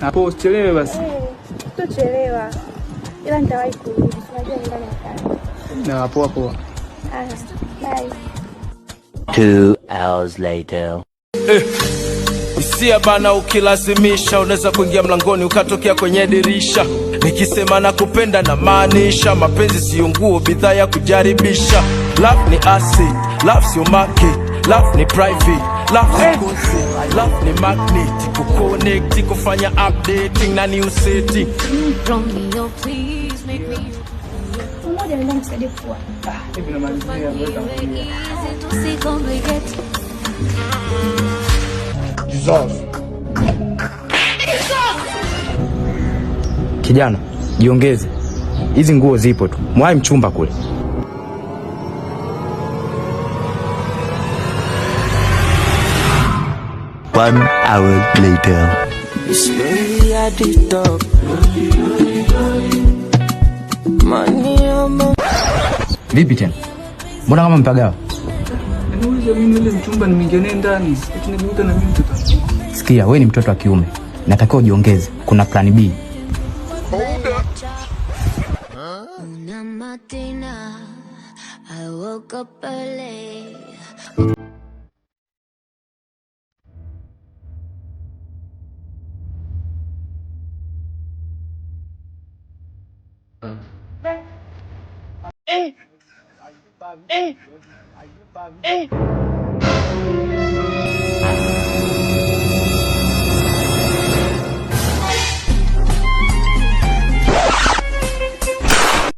Hapo usichelewe basi. Sitochelewa. Ila nitawahi kurudi. Unajua nyumbani kazi. Na poa poa. Ah, bye. 2 hours later. Hisia bana, ukilazimisha unaweza kuingia mlangoni ukatokea kwenye dirisha. Nikisema nakupenda na maanisha, mapenzi siyo nguo, bidhaa ya kujaribisha. Love ni acid, love sio market, love ni private, love si concert, love ni magnet, kuconnect, kufanya updating na new setting. Romeo, please make me Mmoja nenda msaidie kufua. Hivi namalizia wewe tangulia. Easy to see complicate. Jesus. Kijana, jiongeze. Hizi nguo zipo tu, mwai mchumba kule. One hour later. Slowly at the top. Money on my Vipi tena? Mbona kama mpagawa? Niulize mimi yule mchumba nimeingia naye ndani. Eti nageuka na mimi mtoto. Sikia, we ni mtoto wa kiume, natakiwa ujiongeze. Kuna plan B. Una mattina I woke up early.